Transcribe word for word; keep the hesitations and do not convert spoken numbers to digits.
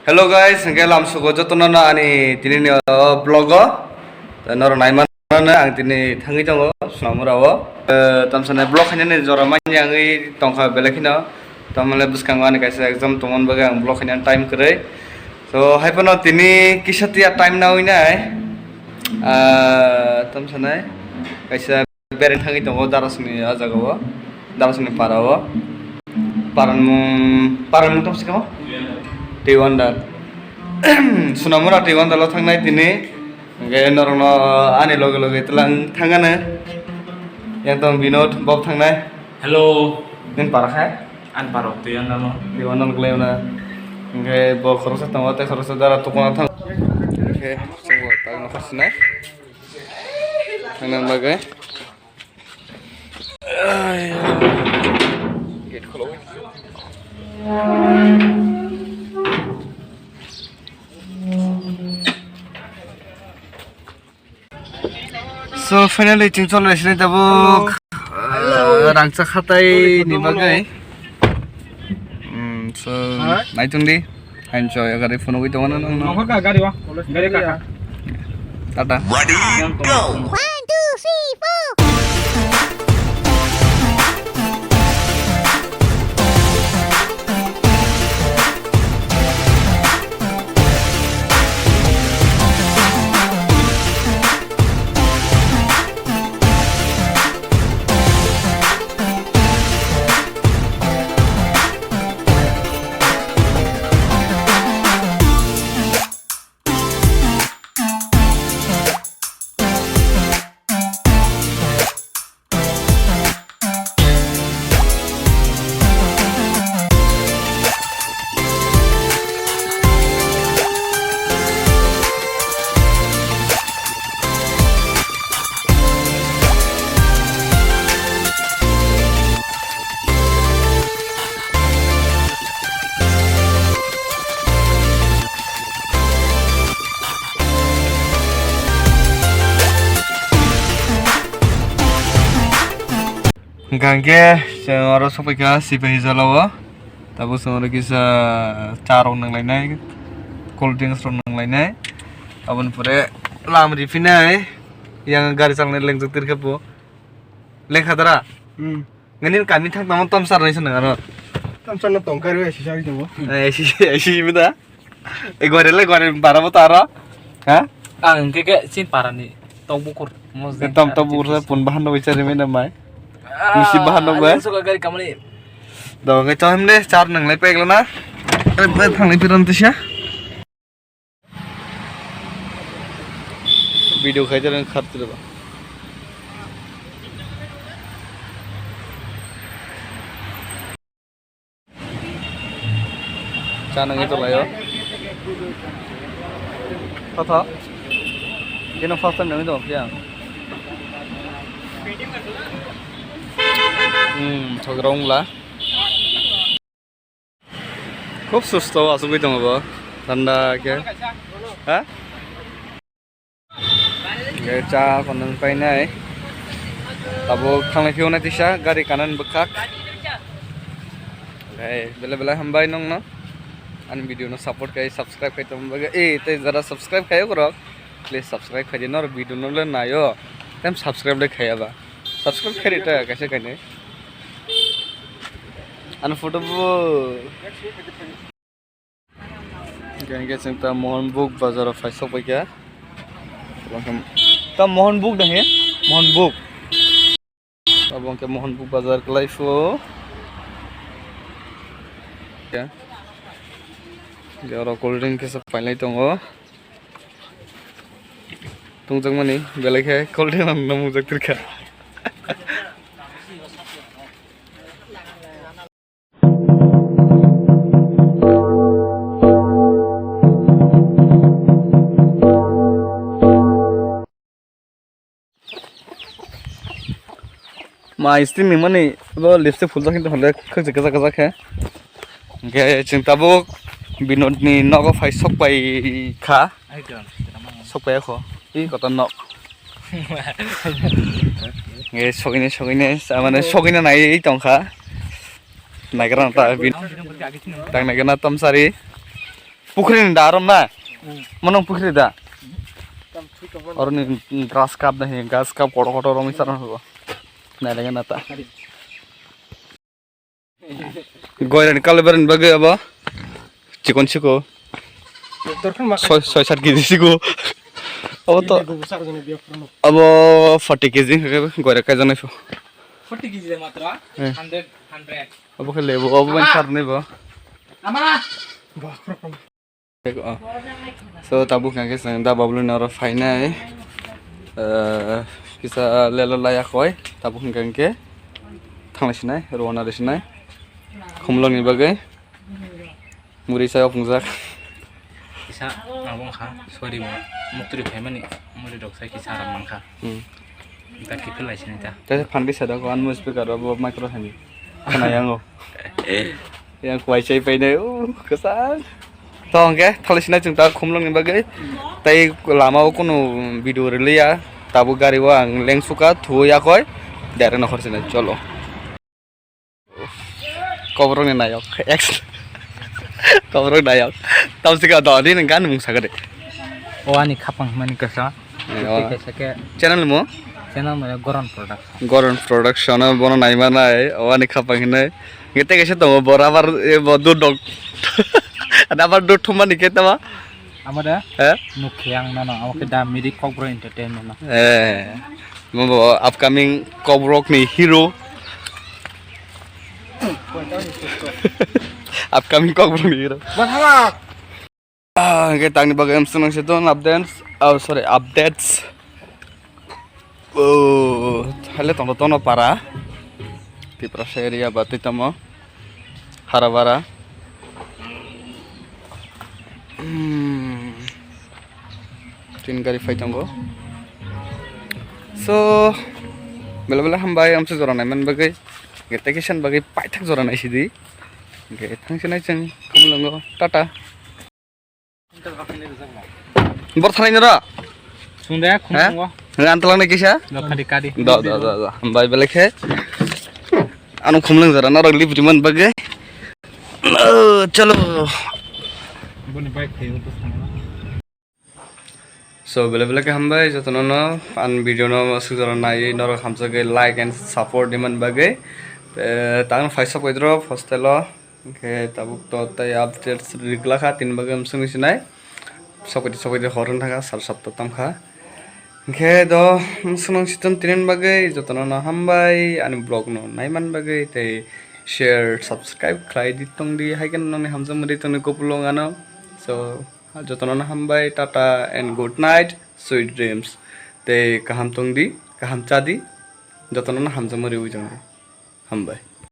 Hello guys, hingke lamsugo jotono no ani tini ni o vlog o. Norok naimano ang tini thangwi tongo Sonamura o. Eh, tamsane vlog khainani jora manya wngwi tongkha belai kheno. Tamole bwskango ani kaisa exam tongmani bagwi ang vlog khainani time kwrwi. So, hai phano tini kisa tiya time nawi nai. Ah, tamsane kaisa Bereng thangwi tongo Darasni ah jaga o, Darasni para o. Paranmung, paranmung tong sikamo? Teiwandar. Sonamura Teiwandar o thangnai tini. Hingke norokno ani loge loge tlang thangano. Yang tong Binod, Bob thangnai. Hello. Nini para khai? An parok Teiwandar no. Teiwandar no kwlai na. Hingke bo khoroksa tongo, tei khoroksa dara tukuna thang. Hingke chwngbo tagno khorsinai. Thangna bagwi. Gate kholo. So, finally, chwng chole sini tabuk. Hello. Ah, rangchak hatai ni bagwi. Hmm, so, naitung di. Enjoy gari phone wi tongo nang nang. Nongkha gari wa. Gari kaka. Tata. Ready, go. One, two, three, four. Hingkha hingke chwng oro sokphaikha Sipahi Jala o. Tabuk chwng oro kisa cha rok nanglainai, cold drinks rok nanglainai. Aboni pore lam riphinai, yang gari chalnai lengjak tirkhe bo. Lengkha dara? Hmm. Nini kami thang tamo tomsar nai swnang ano. Tomsar no tongkar bai sisa ri tongo. Eh, si, si, si, bida. E gore le gore bara bo taro. Ha? Ang hingke ke chin parani tok bukur. Tom tok bukur sa pun bahan no bichari mena mai. Misi bahan no bai. Suka gari kamani. Do ngai to hemne char nang lai pegla na. Thang lai piran tisa. Video khai jana khat jana ba. Cha nangwi tonglaio. Tho tho. Keno first time nangwi tong phiya. Hmm, thogra wngla. Khub susto asugwi tongo bo, thanda khe. Ha? Hingke cha phano painai. Tabuk thanglai phiyoknai tisa gari kanan bwkhak. Hei, belai belai hambai nongno. Ani video no support khai, subscribe khai tongma bagwi. Eh, tei jara subscribe khai ukrok, please subscribe khai di. Nor video no le naio, tem subscribe le khaiya ba. Subscribe khai rita kaisa kainwi. Ano photo bo. Hingke hingke chwng ta Mohanbuk bazar o phai sok pai kha. Ta Mohanbuk da he? Mohanbuk. Abo hingke Mohanbuk bazar kwlai pho. Hingke oro cold drink kisa pailai tongo. Tungjakmani belai khe cold drink rok no mungjak tirkha. Mai sting ni mani bo lipstick phul jakhe hwnle khakchang kajak kajak khe. Hingke chwng tabuk Binod ni nogo phai sok pai kha. Sok pai kho. I kotor nok. Hingke sogine sogine sa mane sogine nai tongkha. Naigra ta bin. Tang naigra tomsari. Pukhri ni da arom na? Hmm. Manung pukhri da? Hmm. Tam thui tong mano. Oro ni grass cup da hi, grass cup kotor kotor romwi sarang ho. Nai lagi nata. Hari. Goirani kalibarani bagwi abo chikon siko. Doktor khan ma soi, soi sat kg siko. Abo to. Ini gubu sak jani biya purno. Abo forty kg hwnkhe goira kaijaknai pho. Forty kg de matra? Eh. Hundred, hundred. Abo khe lebo, abo ban sar ni bo. Ama. Bah, khorokam. Oh. So, tabuk hwnkha khe chwng da Bablu ni oro phainai. Eh, kisa lelo laya khoi. Tabuk hwnkha khe thanglai sinai, rwna rw sinai. Khumlok ni bagwi. Muri sai opungjak. Kisa abo wngkha, sorry mo. Muktri phaimani muri rok sai kisa ram mankha. Hmm. Ita kiphil lai sini ta. Tei phan kisa da ko anmo speaker abo micro hani. Khana yango. Yang kuai chai painai, uh, kwchang. To hwnkhe thali sinai chwng ta Khumlok ni bagwi. Tei lama o kunu video rwliya. Tabuk gari o ang lengsuka, thuwi yakoi. Direct nokhor sinai, cholo. Koborok ni nayok. Ex. Koborok nayok. Tamsika do, nini gan mung sagade. O ani khapang hwnmani kwsa. Yo. Tei kaisa khe channel mo? Channel mo Goron Production. Goron Production o bono naima nai, o ani khapang hinai. Nge tei kaisa tongo, bo rubber, e, bo dudok. Rubber dud thumani khe tama? Amo de? He? Nukhe ang nono, amo khe da Miri Kokborok Entertainment no. Eh, mo bo upcoming Kokborok ni hero. Upcoming Kokborok ni hero. Bo thama. Ah, hwnkhe tangni bagwi amswk nang se ton updates. Oh, sorry, updates. Oh, hale tongdo tono para. Tiprasa area ba twi tamo. Harabara. Hmm. Tin gari phai tongo. So, bela bela hambai amswk jora naiman bagwi. Vacation bagwi paithak jora naisidi. Hwnkhe thangsinai chwng Khumlungo. Tata. Bor thalai noro? Sungde, khum sungo. Nang antalang ni kisa? Do, kadi, kadi. Do, do, do, do. Hambai belai khe. Ano Khumlung jora norok lift riman bagwi. Oh, chalo. Boni bike thai utus thangna. So, belai belai khe hambai jotono no an video no sujora nai norok hamjagwi like and support diman bagwi. Eh, tang phai sok pedro hostel o. Hwnkhe tabuk to tei updates rwgwlakha, tini bagwi amswk sinai. Sokphaidi sokphaidi hor wng thangkha, sal sapta tamkha. Hwnkhe do, amswk nang siton tini bagwi jotono no hambai, ani vlog no naiman bagwi tei share, subscribe khlai di tongdi, hai kheno nokni hamjakmani tongni kupulung ano. So, jotono no hambai, tata and good night, sweet dreams. Tei kaham tongdi, kaham chadi, jotono no hamjakma riwi tongdi. Hambai.